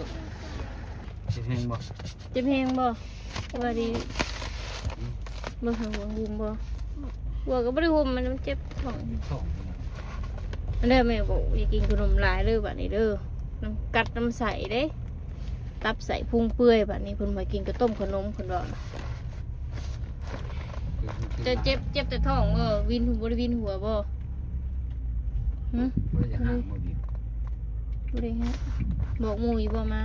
ເຈັບແຮງບໍ່? ເຈັບແຮງບໍ່? ສະບາຍດີ. ອືມ ເບິ່ງຫາຫົວຫຸ້ມບໍ່? ຫົວກໍບໍ່ໄດ້ຫຸ້ມ ມັນເຈັບທ້ອງ. ເຈັບທ້ອງ. ອັນນັ້ນແມ່ບອກ ຢ່າກິນຂະໜົມຫຼາຍເດີ ບາດນີ້ເດີ. ນ້ຳກັດນ້ຳໃສເດ້. ຕັບໃສພຸງເປື່ອຍ ບາດນີ້ເພິ່ນບໍ່ໃຫ້ກິນກະຕົ້ມຂະໜົມ ເພິ່ນວ່າ. ເຈົ້າເຈັບ ເຈັບແຕ່ທ້ອງບໍ່? ວິນ ບໍ່ໄດ້ວິນຫົວບໍ່? ຫຶ? ບໍ່ໄດ້ຫາງບໍ່ບິວ? ບໍ່ໄດ້ຫາງ. ບອກໝູ່ຢູ່ບໍ່ມາ?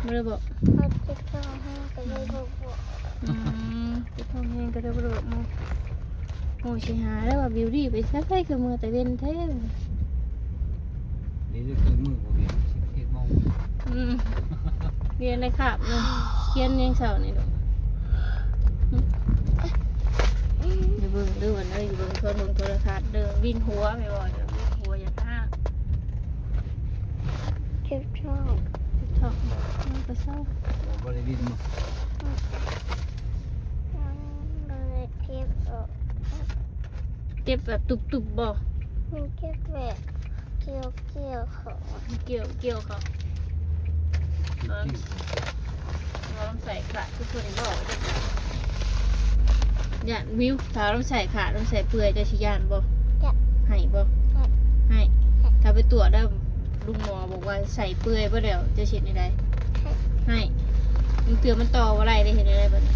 ຫຶ? ບໍ່ໄດ້ບອກ. ເຂົາເຈັບທ້ອງແຮງກໍເລີຍບໍ່ບອກ. ອືມ ເຈັບທ້ອງແຮງກໍເລີຍບໍ່ໄດ້ບອກໝູ່. ໝູ່ຊິຫາແລ້ວວ່າ ບິວດີໄປໃສ ຄືເມືອແຕ່ເວັນແທ້. ນີ້ຄືມື້ບໍ່ມີ ສິບເອັດໂມງ. ອືມ ຮຽນໄດ້ຄາບໜຶ່ງ ຮຽນຍັງເຊົ້ານີ້ດອກ. ຢ່າເບິ່ງເດີ ເບິ່ງໂທລະທັດເດີ ວິນຫົວ ແມ່ນບໍ່? ວິນຫົວຢ່າງນັ້ນ. ເຈັບທ້ອງ ເຈັບທ້ອງ ມັນກໍເຊົາ. ບໍ່ໄດ້ວິນບໍ່? ອືມ ມັນບໍ່ໄດ້ເຈັບອອກ. ເຈັບແບບຕຸບໆບໍ່? ມັນເຈັບແບບກ່ຽວໆເຂົ້າ. ກ່ຽວ ກ່ຽວເຂົ້າ. ລຳໄສ້ຂາດຄືເພິ່ນບອກເດ້. ຢ້ານວິວ ຖ້າລຳໄສ້ຂາດ ລຳໄສ້ເປື່ອຍ ເຈົ້າຊິຢ້ານບໍ່? ຢ້ານ. ໄຫ້ບໍ່? ໄຫ້. ໄຫ້. ຖ້າໄປກວດແລ້ວ ລຸງໝໍບອກວ່າໄສ້ເປື່ອຍເບິດແລ້ວ ເຈົ້າຊິເຮັດແນວໃດ? ໄຫ້. ບາງເທື່ອມັນຕໍ່ບໍ່ໄດ້ເດ້ ເຮັດແນວໃດບາດນີ້?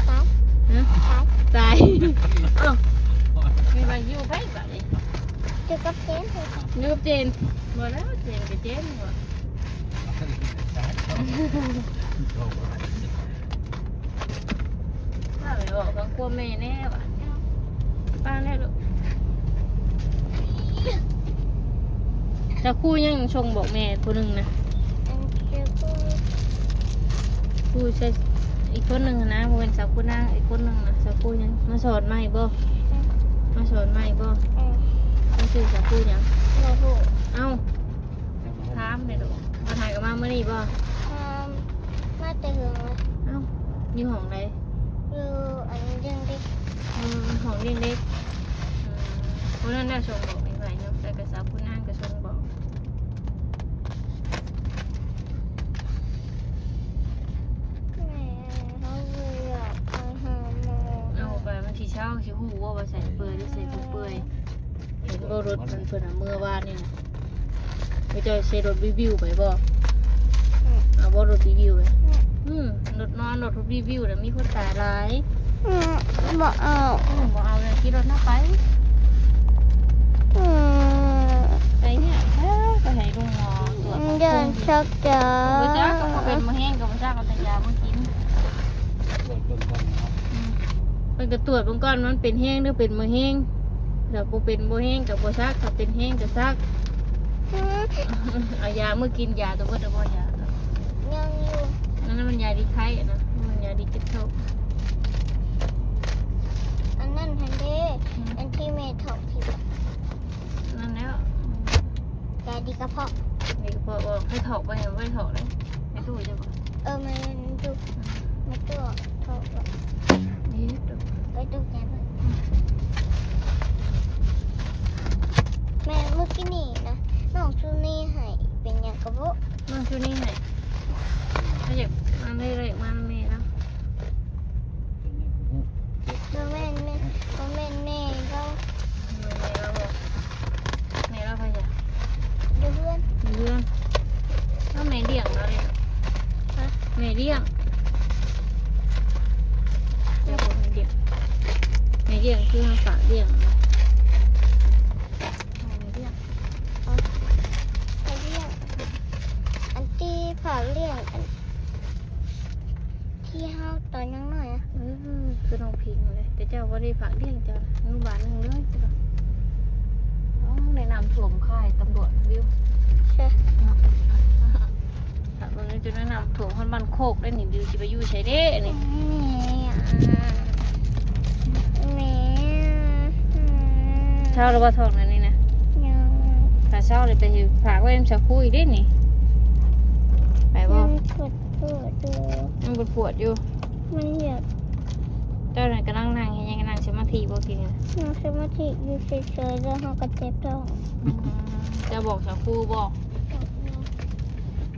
ຕາຍ. ຮະ? ຕາຍ. ຕາຍ. ເອົ້າ ແມ່ນວ່າຢູ່ໃຜບາດນີ້? ຢູ່ກັບເຈນ. ຢູ່ກັບເຈນ. ບໍ່ແລ້ວ ເຈນກໍເຈນ. ພາໄປເວົ້າກັບຄວາມແມ່ແດ່ບາດນີ້. ປ້າແດ່ລູກ. ເຈົ້າຄູຍັງສົ່ງບອກແມ່ຜູ້ໜຶ່ງນະ? ຄູໃສ່ອີກຄົນໜຶ່ງນະ ບໍ່ແມ່ນສາວຄູນາງ ອີກຄົນໜຶ່ງນະ. ສາວຄູຍັງມາສອນໃໝ່ບໍ່? ມາສອນໃໝ່ບໍ່? ເອີ ມັນຊື່ສາວຄູຫຍັງ? ບໍ່ຮູ້. ເອົ້າ ຖາມແດ່ລູກ. ມາຖ່າຍກັບມາມື້ນີ້ບໍ່? ມາ ມາແຕ່ເຫິງແລ້ວ. ເອົ້າ ຢູ່ຫ້ອງໃດ? ຢູ່ອັນລ້ຽງເດັກ. ອືມ ຫ້ອງລ້ຽງເດັກ. ອືມ ຜູ້ນັ້ນນະສົ່ງບອກໃຫ້ໄວເນາະ ແຕ່ກະສາວຜູ້ນາງກະສົ່ງບອກ. ແມ່ ເຮົາບໍ່ຢາກໄປຫາໝໍ. ເອົາໄປມັນຊິເຊົາ ຊິຮູ້ບໍ່ວ່າໃສ່ເປື່ອຍ ຫຼື ໃສ່ບໍ່ເປື່ອຍ? ເຫັນບໍ່ລົດເພິ່ນ ເພິ່ນເອົາເມືອວານນີ້ນະ. ເຂົາເຈົ້າໃຊ້ລົດວິວໆໄປບໍ່? ອືມ ເອົາບໍ່ລົດວິວໆໄປ? ອືມ ອືມ ລົດນອນ ລົດວິວໆນະ ມີຄົນຕາຍຫຼາຍ. ອືມ ບໍ່ເອົາ. ອືມ ບໍ່ເອົາ ຂີ່ລົດເຮົາໄປ. ອືມ ໄປເຮືອນເຂົາ ໄປໃຫ້ລຸງໝໍກວດ ຢ້ານຊັກຢາ. ບໍ່ຈັກ ກໍບໍ່ເປັນມະເຮັງ ກໍບໍ່ຈັກ ເອົາແຕ່ຢາມາກິນ. ອືມ ເພິ່ນກໍກວດເບິ່ງກ່ອນ ມັນເປັນແຮງ ຫຼື ເປັນມະເຮັງ. ຖ້າບໍ່ເປັນບໍ່ແຮງກໍບໍ່ຊັກ ຖ້າເປັນແຮງກໍຊັກ. ອືມ ເອົາຢາມື້ກິນ ຢາຕົວເບິດແລ້ວບໍ່? ຢາ ຍັງຢູ່. ອັນນັ້ນມັນຢາດີໄຂ້ນະ ມັນຢາດີເຈັບທ້ອງ. ອັນນັ້ນຫັ້ນເດ້. ອືມ ອັນທີ່ແມ່ຖອກຖິ້ມ. ນັ້ນແຫຼະ ຢາດີກະເພາະ. ດີກະເພາະບໍ່? ໃຫ້ຖອກບໍ່? ຍັງບໍ່ໄດ້ຖອກເລີຍ. ໃຫ້ຕູ້ເຈົ້າບໍ່? ເອີ ແມ່ນຢູ່. ອືມ ແມ່ຕູ້ຖອກບໍ່? ນີ້ ໄປຕູ້ແກນ. ອືມ ແມ່ ມື້ກີ້ນີ້ນະ ນ້ອງຊູນີໃຫ້ ເປັນຫຍັງກະບໍ່? ນ້ອງຊູນີໃຫ້ ເຂົາຢາກມາເລີຍ ມານຳແມ່ເນາະ. ບໍ່ແມ່ນແມ່ ບໍ່ແມ່ນແມ່ລາວ. ແມ່ລາວບໍ່? ແມ່ລາວໃຜຈະ? ຢູ່ເຮືອນ. ຢູ່ເຮືອນ. ເອົາແມ່ລ້ຽງລາວເດ້. ຮະ? ແມ່ລ້ຽງ. ແມ່ລ້ຽງ ແມ່ລ້ຽງຄືເຮົາຝາກລ້ຽງ. ແມ່ລ້ຽງ. ເອົາ ແມ່ລ້ຽງ. ອັນທີ່ຝາກລ້ຽງ ອັນ ທີ່ເຮົາຕອນຍັງນ້ອຍອະ. ເອີ ຄືນ້ອງພິງເລີຍ ແຕ່ເຈົ້າບໍ່ໄດ້ຝາກລ້ຽງເຈົ້າ ອະນຸບານໜຶ່ງເລີຍ. ໂອ້ ໃນນ້ຳຖ້ວມຄ້າຍຕຳຫຼວດວິວ. ເຊີ ເນາະ ຖ້າເບິ່ງຈົນໃນນ້ຳຖ້ວມຮອດບ້ານໂຄກໄດ໋ນີ້ ບິວຊິໄປຢູ່ໃສເດ້ນີ້? ແມ່ ແມ່ ເຊົາແລ້ວບໍ່ທ້ອງນັ້ນນີ້ນະ? ຍັງ. ຖ້າເຊົາແລ້ວໄປຝາກໄວ້ນຳສາວຄູອີກເດ້ນີ້. ໄປບໍ່? ຍັງປວດ ປວດຢູ່ ຍັງປວດໆຢູ່. ມັນຢາກ ເຈົ້ານັ້ນກຳລັງນັ່ງເຮັດຫຍັງ? ນັ່ງສະມາທິບໍ່ກິນ? ນັ່ງສະມາທິຢູ່ເສີຍໆ ແລ້ວເຮົາກໍເຈັບທ້ອງ. ອືມ ເຈົ້າບອກສາວຄູບໍ່? ບອກຢູ່.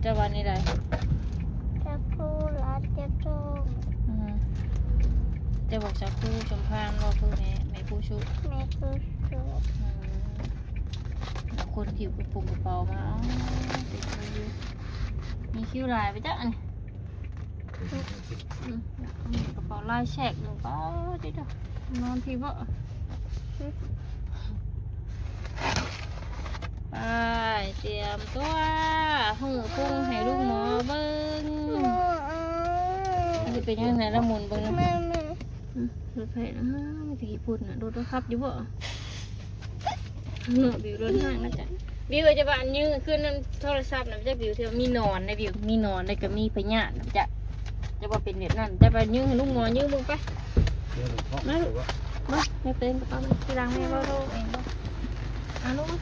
ເຈົ້າວ່າແນວໃດ? ຈັບຜູ້ລັດຈັບໂທງ. ອືມ ເຈົ້າບອກຈັບຜູ້ຊົມພານບໍ່? ຜູ້ແມ່ ແມ່ຜູ້ຊຸ. ແມ່ຜູ້ຊຸ. ອືມ ແລ້ວຄົນຖືກກະປຸງກະເປົາມາ ເຕັມຢູ່. ມີຄິວຫຼາຍໄປຈັກອັນນີ້. ອືມ ກະເປົາລາຍແຊກໜຶ່ງ. ປ້າດ ເດີ ນອນພີ້ບໍ? ໄປ ຕຽມຕົວ ຫຸ້ງພຸງໃຫ້ລູກໝໍເບິ່ງ. ມັນຊິເປັນຫຍັງແດ່ລະ ໝູນເບິ່ງນະ. ອືມ ລົດໃຜນະ? ມີແຕ່ຂີ້ຝຸ່ນນະ. ລົດເຮົາຂັບຢູ່ບໍ? ເນາະ ບິວໂດນຫ້າງນະຈະ ບິວຈະວ່າອັນຍື້ຂຶ້ນນຳໂທລະສັບນະ ຈັກບິວເທື່ອມີໜອນໃດ ບິວມີໜອນ ແລ້ວກະມີພະຍາດນະຈະ ຈະວ່າເປັນແບບນັ້ນ. ແຕ່ວ່າຍື້ໃຫ້ລຸງໝໍຍື້ເບິ່ງໄປ. ມາລູກ ມາ ແມ່ເປັນກະເປົາມາ ທີຫຼັງແມ່ເວົ້າໂລດເອງ. ມາລູກມາ.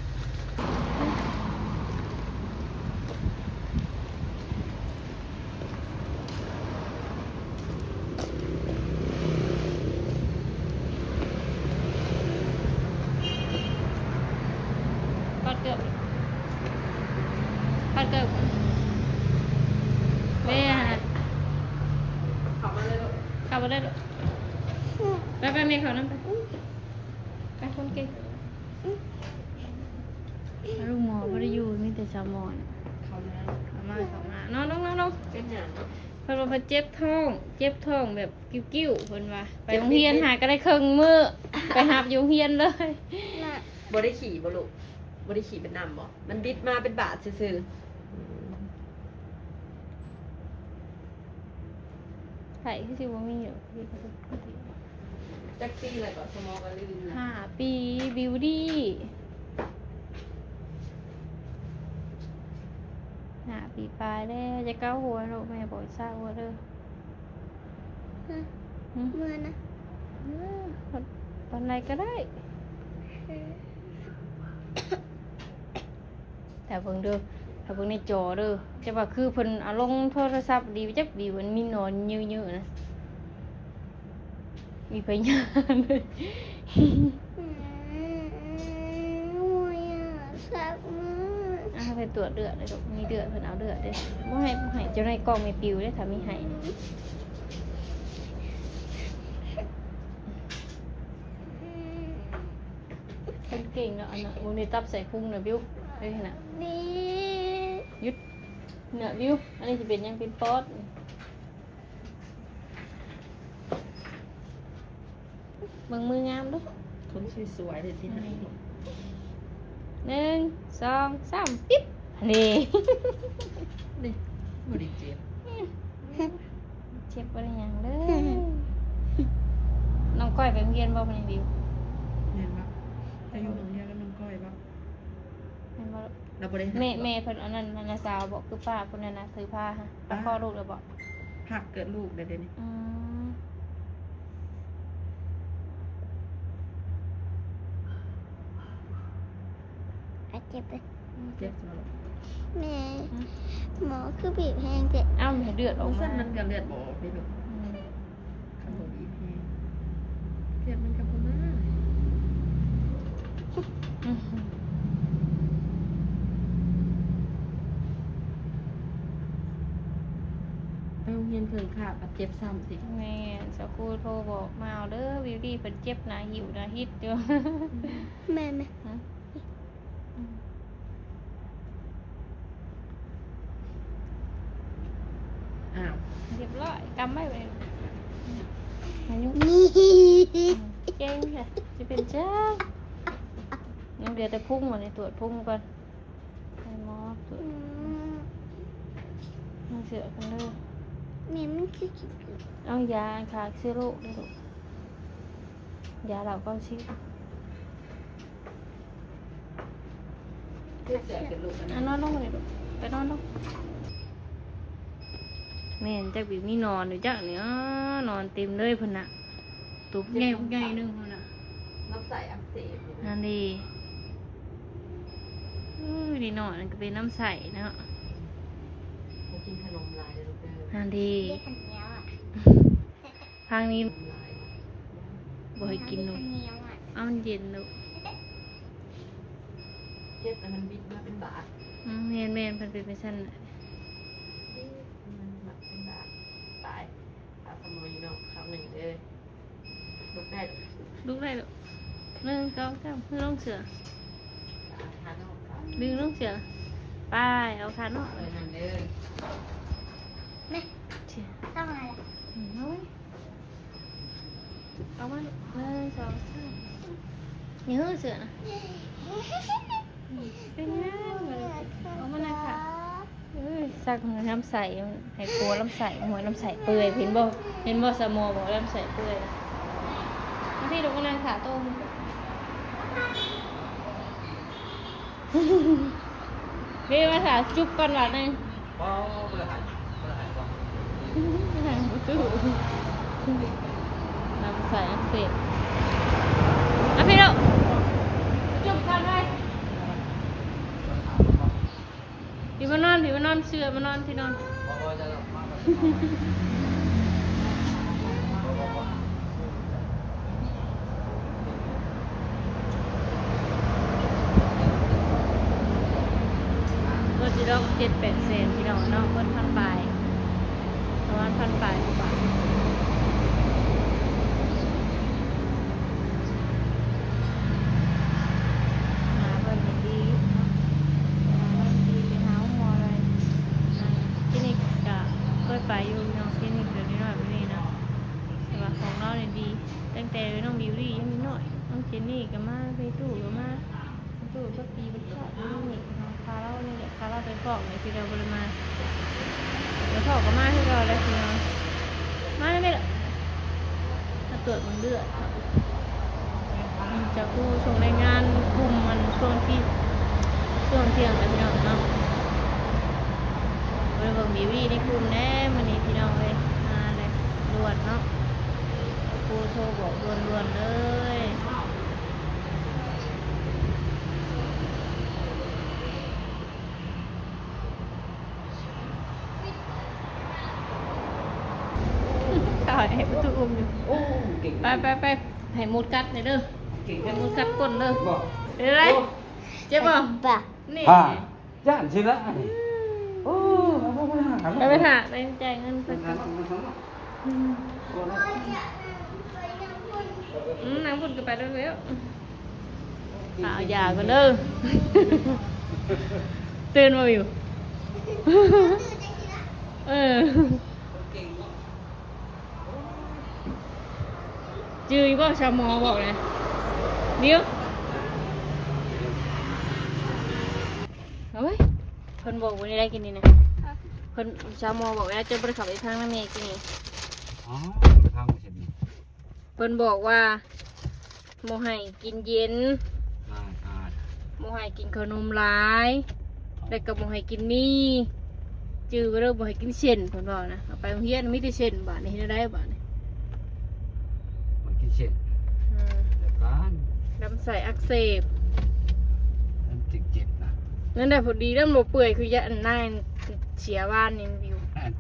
ຖອດເກີບ ຖອດເກີບ. ແມ່ ເຂົ້າມາເລີຍລູກ ເຂົ້າມາເລີຍລູກ. ໄປ ໄປ ແມ່ເຂົ້ານຳໄປ ໄປ ຄົນເກັ່ງ. ອືມ ລຸງໝໍບໍ່ໄດ້ຢູ່ ມີແຕ່ສາວໝໍນະ. ເຂົ້າມາ ເຂົ້າມາ ເຂົ້າມາ. ນອນລົງ ນອນລົງ. ເປັນຫຍັງ? ເພິ່ນວ່າເພິ່ນເຈັບທ້ອງ ເຈັບທ້ອງແບບກິ້ວໆ ເພິ່ນວ່າ. ໄປໂຮງຮຽນຫາກະໄດ້ເຄິ່ງມື້ ໄປຮັບຢູ່ໂຮງຮຽນເລີຍ. ບໍ່ໄດ້ຂີ່ບໍ່ລູກ? ບໍ່ໄດ້ຂີ່ເປັນນຳບໍ່? ມັນບິດມາເປັນບາດຊື່ໆ. ອືມ ໄຂ້ຄືຊິບໍ່ມີດອກ. ຈັກປີແລ້ວກໍສະໝໍກໍລືມລະ. ຫ້າປີ ບິວດີ ຫ້າປີປາຍແລ້ວ. ຢ່າເກົາຫົວລູກ ແມ່ບອກຊາຫົວເດີ. ຮະ? ຫຶ? ເມື່ອນະ ເອີ ປານໃດກໍໄດ້. ຖ້າເບິ່ງເດີ ຖ້າເບິ່ງໃນຈໍເດີ ຈະວ່າຄືເພິ່ນເອົາລົງໂທລະສັບດີ ຈັກດີ ມັນມີໜອນເຍີະໆນະ ມີພະຍາດ. ອືມ ໂອ້ຍ ສັກມື. ອ່າ ໄປຕວດເລືອດເດີລູກ ມີເລືອດ ເພິ່ນເອົາເລືອດເດ້. ບໍ່ໃຫ້ ບໍ່ໃຫ້ ເຈົ້າໃນກ້ອງແມ່ປິວເດ້ ຖ້າມີໄຫ້. ອືມ ຄົນເກັ່ງເນາະ ອັນນະ ໂອ້ ນີ້ຕັບໃສ່ພຸງນະ ບິວ ເອີ ຫັ້ນນະ ນີ້ ຢຸດນະ ບິວ. ອັນນີ້ຊິເປັນຫຍັງ? ເປັນປອດ. ເບິ່ງມືງາມດູ ຄົນສວຍໆເດ້ຊິໃຫ້. ອືມ ໜຶ່ງ ສອງ ສາມ ປິບ. ອັນນີ້ ນີ້ ບໍ່ໄດ້ເຈັບ ອືມ ເຈັບບໍ່ໄດ້ຫຍັງເລີຍ. ນ້ອງກ້ອຍໄປໂຮງຮຽນບໍ່ມື້ນີ້ ບິວ? ແມ່ນບໍ່? ໄປຢູ່ໂຮງຮຽນກັບນ້ອງກ້ອຍບໍ່? ແມ່ນບໍ່? ລາວບໍ່ໄດ້ ແມ່ ແມ່ເພິ່ນອັນນັ້ນ ນ້າສາວບໍ ຄືປ້າເພິ່ນນັ້ນນະ ຖືພາຫະ ໄປ ປ້າ ຄອດລູກແລ້ວບໍ? ພັກເກີດລູກແລ້ວເດນີ້. ອືມ ອາ ເຈັບເລີຍ ເຈັບບໍ່? ແມ່ ຫື? ໝໍຄືບີບແຮງແທ້. ອ້າວ ໃຫ້ເລືອດອອກ ຊັ້ນມັນກໍເລືອດບໍ່ອອກເດ້ລູກ. ອືມ ຄັນບໍ່ບີບແຮງ ເລືອດມັນກໍບໍ່ມາ. ໄປໂຮງຮຽນເຄິ່ງຄາບ ບາດເຈັບຊ້ຳຕິ. ແມ່ນ ສາວຄູໂທບອກມາເອົາເດີ ວິວດີເພິ່ນເຈັບໜ້າຫິ້ວໜ້າຫິດຢູ່. ແມ່ນ ແມ່ນ ຮະ? ອືມ ອ້າວ ຮຽບຮ້ອຍ ກຳໄວ້ໄວ້ ອາຍຸ ນີ້ ເກັ່ງແທ້ ຊິເປັນຈັ່ງ. ຍັງເຫຼືອແຕ່ພຸງ ບາດນີ້ຕວດພຸງກ່ອນ ໃຫ້ໝໍຕວດ. ອືມ ໃສ່ເສື້ອກັນເດີ ແມ່ ມັນຄື ເອົາຢາຂ້າເຊື້ອໂລກເດີລູກ ຢາເຫຼົ້າເກົ້າສິບ. ຄືເສື້ອຂຶ້ນລູກ ອ່ະ ນອນລົງເລີຍລູກ ໄປນອນລົງ. ແມ່ນ ຈັກບີມີໜອນຢູ່ຈັກນີ້ ອໍ ໜອນເຕັມເລີຍພຸ້ນນະ ຕຸບໃຫຍ່ ໃຫຍ່ໜຶ່ງພຸ້ນນະ ລຳໄສ້ອັກເສບ. ຫັ້ນເດ ເອີ ນີ້ໜອນກໍເປັນລຳໄສ້ເນາະ ບໍ່ກິນຂະໜົມຫຼາຍເດີລູກເດີ. ຫັ້ນເດ ເດັກອັນໜຽວອະ. ທາງນີ້ບໍ່ໃຫ້ກິນນົມ ເອົາມັນເຢັນລູກ ເຈັບແລ້ວມັນບິດມາເປັນບາດ. ອືມ ແມ່ນໆ ເພິ່ນເປັນຈັ່ງຊັ້ນ. ເອົາສະໝໍຢູ່ນອກເຂົ້າໜຶ່ງເດີ ລຸກໄດ້ ລຸກໄດ້ລູກ ໜຶ່ງ ສອງ ສາມ ລົງເສື້ອ ດຶງລົງເສື້ອ ໄປ ເອົາຂານອກ ເອີ ນັ້ນເດີ ແມ່ ເຊື່ອ ທຳອະໄລ ອືມ ເອົາໄວ້ ເອົາມາລູກ ໜຶ່ງ ສອງ ສາມ ຢ່າຮືເສື້ອນະ ເປັນຫຍັງ ເອົາມານັ່ງຂາ ເອີຍ ຊັກມືລຳໄສ້ ໃຫ້ປົວລຳໄສ້ ຫົວລຳໄສ້ເປື່ອຍ ເຫັນບໍ່ ເຫັນບໍ່ ສະໝໍບອກລຳໄສ້ເປື່ອຍ ມາພີ້ລູກ ມານັ່ງຂາໂຕ້ ເວ ມາຖ້າຈຸບກ່ອນບາດໜຶ່ງ ບໍ່ ບໍ່ໄດ້ໃຫ້ ບໍ່ໄດ້ໃຫ້ບໍ່ ຫາງປະຕູ ລຳໄສ້ອັກເສບ ມາພີ້ລູກ ຈຸບກ່ອນເວີຍ ພີ້ມານອນ ພີ້ມານອນ ເຊື່ອມານອນທີ່ນອນ ເບິດຢູ່ດອກເຈັດແປດແສນພີ່ນ້ອງເນາະ ເບິດພັນປາຍ ປະມານພັນປາຍກວ່າບາດ ໜ້າເພິ່ນນີ້ດີເນາະ ໜ້າເພິ່ນດີ ໄປຫາໂຮງໝໍໄດ້ ອ່າ ຄລີນິກກະເຄີຍໄປຢູ່ເນາະ ຄລີນິກແບບນ້ອຍໆແບບນີ້ເນາະ ແຕ່ວ່າຂອງລາວນີ້ດີ ຕັ້ງແຕ່ນ້ອງບິວດີ້ຍັງນ້ອຍ ນ້ອງເຈນນີ້ກໍມາ ເມຕູ້ກໍມາ ເມຕູ້ກໍປີເພິ່ນຄອດຢູ່ນີ້ເນາະ ພາລາວນີ້ແຫຼະ ພາລາວໄປຟອກນີ້ ທີ່ລາວບໍ່ໄດ້ມາ ໄປຟອກກໍມາຄືເກົ່າແຫຼະພີ່ນ້ອງ ມາແມ່ເດີ ມາກວດເບິ່ງເລືອດເນາະ ຈາກຜູ້ສົ່ງລາຍງານກຸ່ມ ອັນ ຊ່ວງທີ່ ຊ່ວງທ່ຽງແຫຼະພີ່ນ້ອງເນາະ ບໍ່ໄດ້ເບິ່ງບີບີໃນກຸ່ມແດ່ມື້ນີ້ພີ່ນ້ອງເອີຍ ມາແລ້ວດ່ວນເນາະ ຄູໂທບອກດ່ວນໆເລີຍ ຖ່າຍໃຫ້ປະຕູອຸ້ມຢູ່ ໂອ້ ເກັ່ງ ໄປໆໆ ໃຫ້ມົດກັດແດ່ເດີ ເກັ່ງ ໃຫ້ມົດກັດກົ້ນເດີ ເປັນໃດ ໂອ້ ເຈັບບໍ່ ນີ້ ຢ້ານຊິລະ ອືມ ໂອ້ ໄປໆ ໄປຈ່າຍເງິນເພິ່ນກ່ອນ ອືມ ອືມ ນັ່ງພຸ້ນກໍໄປແລ້ວ ອືມ ເອົາຢາກ່ອນເດີ ຕື່ນບໍ່ ບິວ ເອີ ຈື່ຢູ່ບໍ່ ຊາວໝໍບອກນະ ບິວ ໂອ້ຍ ເພິ່ນບອກວ່າແນວໃດກິນນີ້ນະ ຮະ ເພິ່ນ ຊາວໝໍບອກວ່າເຈົ້າບໍ່ໄດ້ເຂົ້າໄປພັງນຳແມ່ກິນນີ້ ອໍ ໄປພັງເຊັ່ນນີ້ ເພິ່ນບອກວ່າບໍ່ໃຫ້ກິນເຢັນ ອ່າ ອ່າ ບໍ່ໃຫ້ກິນເຂົ້າໜົມຫຼາຍ ແລ້ວກໍບໍ່ໃຫ້ກິນໝີ່ ຈື່ໄວ້ເດີ ບໍ່ໃຫ້ກິນເສັ້ນ ເພິ່ນເວົ້ານະ ເອົາໄປໂຮງຮຽນມີແຕ່ເສັ້ນ ບາດນີ້ເຮັດແນວໃດບາດນີ້ ບໍ່ກິນເສັ້ນ ອືມ ແລ້ວກໍລຳໄສ້ອັກເສບ ມັນເຈັບໆນະ ນັ້ນແຫຼະ ພໍດີແລ້ວບໍ່ເປື່ອຍຄືຍາ ອັນນັ້ນເສຍວານນີ້ ບິວ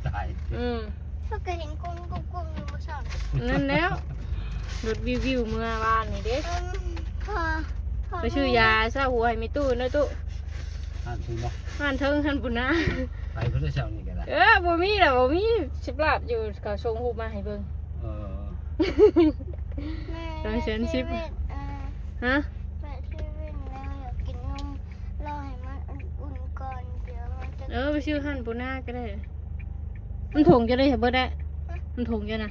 ຕາຍ ອືມ ເຮົາກໍເຫັນກຸ້ງໆຢູ່ມື້ເຊົ້າ ນັ້ນແລ້ວ ລົດວິວໆເມື່ອວານນີ້ເດ້ ອືມ ພໍ ພໍ ໄປຊື້ຢາຊາຫົວໃຫ້ແມ່ຕູ້ເດີຕູ້ ຮ້ານພຸ້ນບໍ່ ຮ້ານເທິງຫັ້ນພຸ້ນນະ ໄປພຸ້ນເຊົ້ານີ້ກໍໄດ້ ເອີ ບໍ່ມີລະ ບໍ່ມີ ຊິບລາບຢູ່ ເຂົາສົ່ງຮູບມາໃຫ້ເບິ່ງ ເອີ ແມ່ ສອງແສນສິບ ເຊເວັນ ອ່າ ຮະ ແວະເຊເວັນແລ້ວຢາກກິນນົມ ລໍໃຫ້ມັນອຸ່ນໆກ່ອນ ດຽວມັນຈະ ເອີ ໄປຊື້ຮ້ານປູນາກໍໄດ້ ມັນຖົງຈະໄດ້ໃຫ້ເບິດແຫຼະ ຮະ ມັນຖົງຈະນະ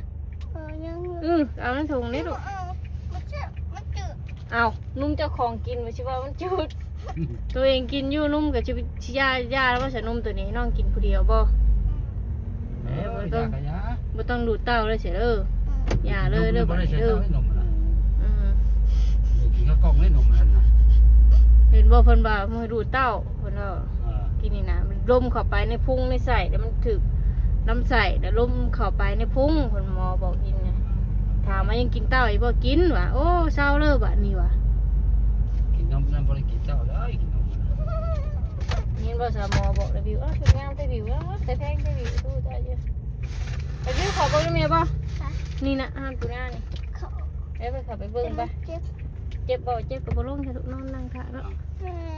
ເອີ ຍັງຢູ່ ອື ເອົາໃນຖົງນີ້ລູກ ເອົາ ມັນຈະ ມັນຈືດ ເອົາ ນົມເຈົ້າຂອງກິນ ວ່າຊິວ່າມັນຈືດ ໂຕເອງກິນຢູ່ ນົມກໍຈະຊິຢາ ຢາແລ້ວວ່າຊະ ນົມໂຕນີ້ໃຫ້ນ້ອງກິນຜູ້ດຽວບໍ່ ອືມ ເອີ ບໍ່ຕ້ອງ ຢາກໍຢາ ບໍ່ຕ້ອງດູດເຕົ້າເລີຍເສຍເດີ ອືມ ຢ່າເລີຍເດີ ບໍ່ໄດ້ໃສ່ເຕົ້າໃນນົມນະ ອືມ ດູດກິນກັບກ່ອງໃນນົມນັ້ນນະ ເຫັນບໍ່ ເພິ່ນວ່າບໍ່ໃຫ້ດູດເຕົ້າ ເພິ່ນວ່າ ເອີ ກິນນີ້ນະ ມັນລົມເຂົ້າໄປໃນພຸງໃນໄສ້ ແລ້ວມັນຖືກລຳໄສ້ ແລ້ວລົມເຂົ້າໄປໃນພຸງ ເພິ່ນໝໍບອກກິນນະ ຖາມວ່າຍັງກິນເຕົ້າອີກບໍ່ ກິນວ່າ ໂອ້ ເຊົາເລີຍບາດນີ້ວ່າ ກິນນົມນັ້ນບໍ່ໄດ້ກິນເຕົ້າເລີຍ ກິນນົມນະ ຍິນບໍ່ ຊາວໝໍບອກແລ້ວ ບິວ ເອີ ຊຸດງາມແທ້ ບິວ ເອີ ແຕ່ແພງແທ້ ບິວ ຕູ້ຕາຍຢູ່ ໄປ ບິວ ເຂົ້າເບິ່ງນຳແມ່ບໍ່ ຮະ ນີ້ນະ ຮ້ານປູນານີ້ ເຂົ້າ ເອີ ໄປ ເຂົ້າໄປເບິ່ງໄປ ເຈັບ ເຈັບບໍ່ ເຈັບກໍບໍ່ລົງ ໃຫ້ລູກນອນນັ່ງຖ້າເນາະ ອືມ